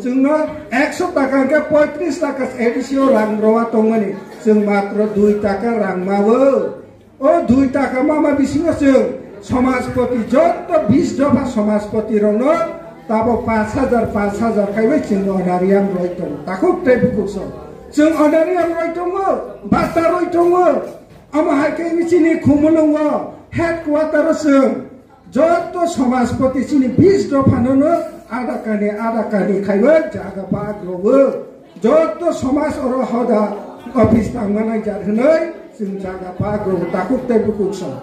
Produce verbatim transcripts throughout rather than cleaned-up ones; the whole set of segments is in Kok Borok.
Chwngno ekso taka hwnkhe poitris taka A D C o rang rowa tongmani, chwng matro dui taka rang mawo. O dui taka mama bisingo chwng somajpoti, jotto bis dopha somajpoti rokno tabo panch hajar, panch hajar khaiwi chwng honorarium roi tongo. Takhuk tei bukhuk song. Chwng honorarium roi tongo, bata roi tongo. Omo hai khe chini Khumulwngo headquarter o chwng jotto somajpoti chini bis dophano no ada kani, ada kani khaiwi jaga bak rogo. Jotto somaj oro hoda office tangmani jar hwnwi chwng jaga bak rogo, takhuk tei bukhuk song.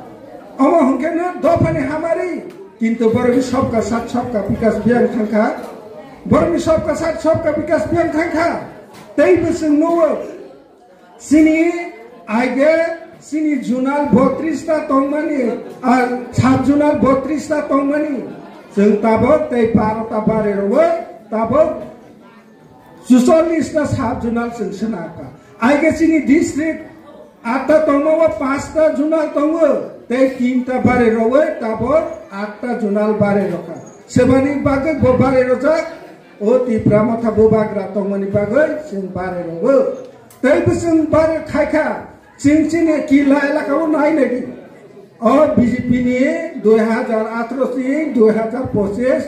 Omo hwnkhe no dophani hamari, kintu borokni sabka sath sabka bikas biyang thangkha. Borokni sabka sath sabka bikas biyang thangkha. Teibo chwng nugo. Chini aige chini zonal botris ta tongmani, ah, sub zonal botris ta tongmani. Chwng tabok tei baro ta bare rogo, tabok chuchollis ta sub zonal chwng swnaka. Aige chini district atta tongma o panch ta zonal tongo, tei tin ta bare rogo, tabok atta zonal bare roka. Sebani bagwi bo bare rojak, o Tipra Motha bubagra tongmani bagwi chwng bare rogo. Tei bwswng bare khaikha, chwng chini kila elaka o nai nai di. O B J P ni dui hajar atharo si dui hajar pochis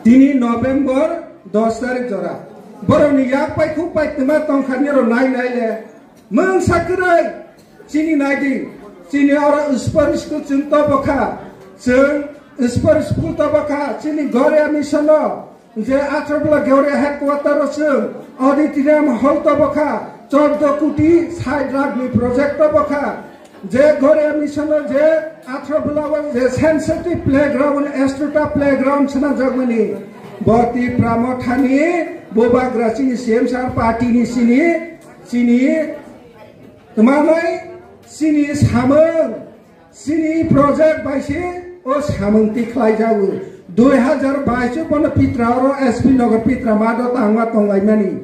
tini November dos tarik jora. Borokni yak pai khuk pai twma tongkha nirok nai nai le. Mungsa kwrwi chini nai di. Chini oro spor school chwng tobo kha. Chwng spor school tobo kha. Chini Goria mission o je Athrabola Goria headquarter o chwng auditorium hall tobo kha, chordo koti sait lakh ni project tobo kha. Je Goria mission o je Athrabola o je sensitive playground, Astruta playground swnamjakmani, bo Tipra Mothani bubagra chini C M sir party ni chini, chini tma nai chini samung. Chini project bai se o samung tikhlai jago. Dui hajar bais o bono Pitra oro S P Nagar Pitra Mado tangma tonglaimani.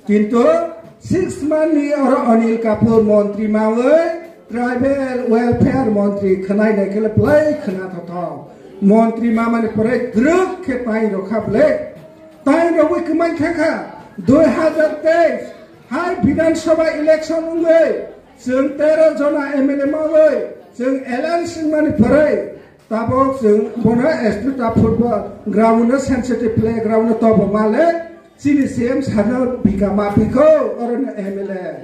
Kintu six month ni oro Anil Kapoor montri mawi tribal welfare montri khwnai nai kele plai khna thotho. Montri mamani pore gruk khe tai rokha ble. Tai rogwi kwmai kha kha dui hajar teis hai Bidhan Sabha election wngwi. Chwng tero jona M L A mawi, chwng alliance wngmani pore, tabok chwng bono Astruta football ground no sensitive playground no tobo male, chini C M sano bika mapikho, orono M L A.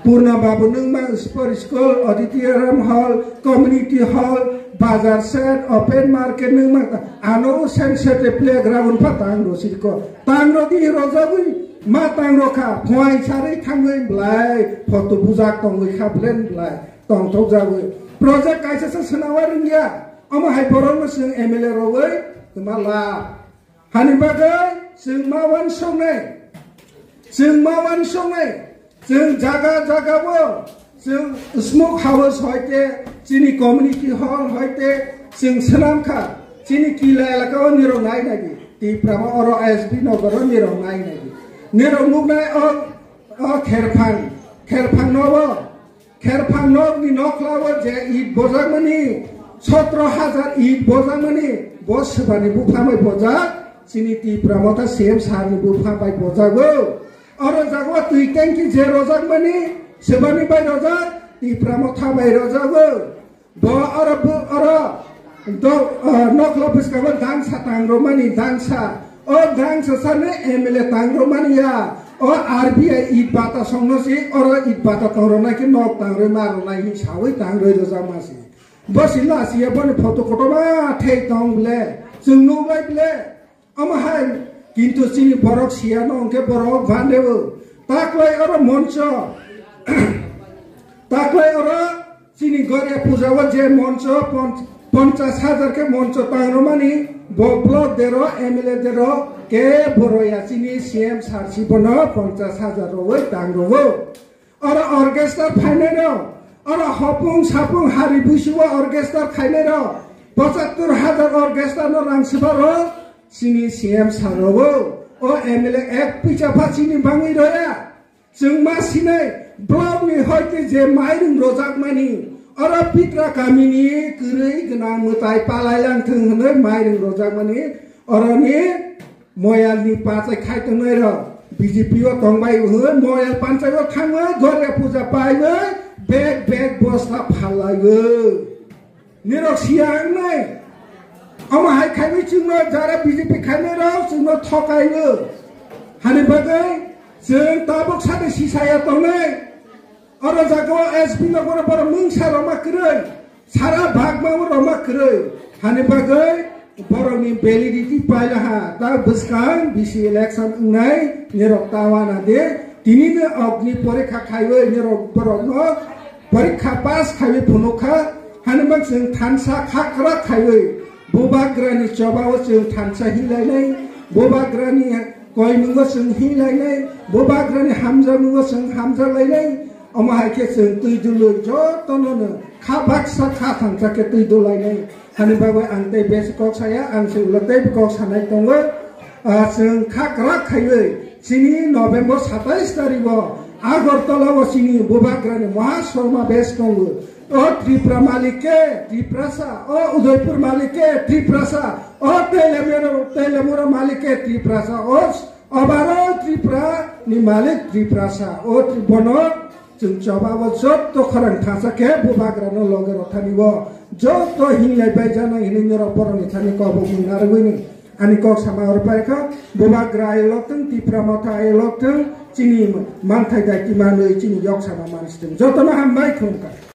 Purna Babu nungma sport school, auditorium hall, community hall, bazar shed, open market nungma, ano sensitive playground pa tang ro sirko. Tang ro di rojagwi, ma tang ro kha, phuai sarwi thangwi blai, photo bujak tongwi kha blen blai. Tongthok jagwi. Project kaisa se swnamwi rwngya. Omo hai borokno chwng M L A rogwi twma la. Hani bagwi chwng ma uansuknai. Chwng ma uansuknai. Chwng jaga jaga bo chwng smoke house hoite, chini community hall hoite chwng swnam kha. Chini kila elaka o nirok nai nai di. Tipra ma oro S B Nagar o nirok nai nai di. Nirok nuknai o, o kherphang, kherphang no bo. Kherphang nokni nokla o je it bojakmani sotro hajar it bojakmani, bo swbani bupha bai bojak, chini Tipra Motha C M sir ni bupha bai bojago. Oro jago twi tanki je rojakmani, swbani bai rojak, Tipra Motha bai rojago. Bo oro bo oro Do, ah, nokla bwskango dangsa tangromani dangsa. O dangsa sani M L A tangromani ya. O R B I it bata songno si, oro it bata tangromnai khe nok tangroi marwlai hin sawi tangroi rwjakma si. Bo si lasi ya boni photo kotorma thei tong ble. Chwng nukbai ble. Omo hai, kintu chini borok siya no hwnkhe borok bande o. Taklai oro moncho. Taklai oro chini Goria puja o je moncho pon-, ponchas hajar khe moncho tangromani, bo block dero, M L A dero, ke boroya chini C M sir si bono ponchas hajar rogwi tangrogo. Oro orchestra phainai rok, oro hopung sapung hari buisi o orchestra khainai rok, pochattor hajar orchestra no rang swba rok, chini C M sir rogo, o M L A ek pisa pha chini bangwi roya. Chwng ma sinai block ni hoite je mairum rojakmani, oro Pitra kamini kwrwi gwnang mwtai palai lang thwng hwnwi mairum rojakmani, oroni Moyal ni pachai khai tongnai rok B J P o tongbai hwn moyal panchai o thangwi Durga puja paiwi bag bag bosta phalaiwi. Nirok siya wngnai. Omo hai khaiwi chwngno jara B J P khainai rok chwngno thokaiwi. Hani bagwi chwng tabuk sade sisaya tongnai. Oro jaga o S B no bono borok mungsa roma kwrwi. Sara bagma o roma kwrwi. Hani bagwi borokni validity paila ha. Ta bwskang B C election wngnai nirok ta wana de. Tini no ogni porikha khaiwi nirok borokno porikha pass khaiwi phunukha. Hani bak chwng thansa khakra khaiwi bubagrani choba o chwng thansa hilainai. Bubagrani koimungo chwng hilainai. Bubagrani hamjamungo chwng hamjalainai. Omo hai khe chwng twi dulwi jotono no kha baksa kha thangsa khe twi dulainai. Hani bagwi ang tei besi kok saya, ang se ulo tei kok sanai tongo. Ah, chwng kha kwrak khaiwi chini November satais tarikh o Agartala o chini bubagrani Maha Sorma bes tongo. O Tripura malik khe Tiprasa, o Udaipur malik khe Tiprasa, o Telamura, Telamura malik khe Tiprasa, o Overall Tripura ni malik Tiprasa o Tri-, bono chwng choba o jotto khorang thangsa khe bubagra no loge rw thani o jotto hinglai bai jana hinwi norok borok ni thani kok bo mung narwgwi ni ani kok sama oro pai kha. Bubagra ayolok thung, Tipra motha ayolok thung, chini manthai dai ti manwi chini yok sama mansi thung, jotono hambai thung kha.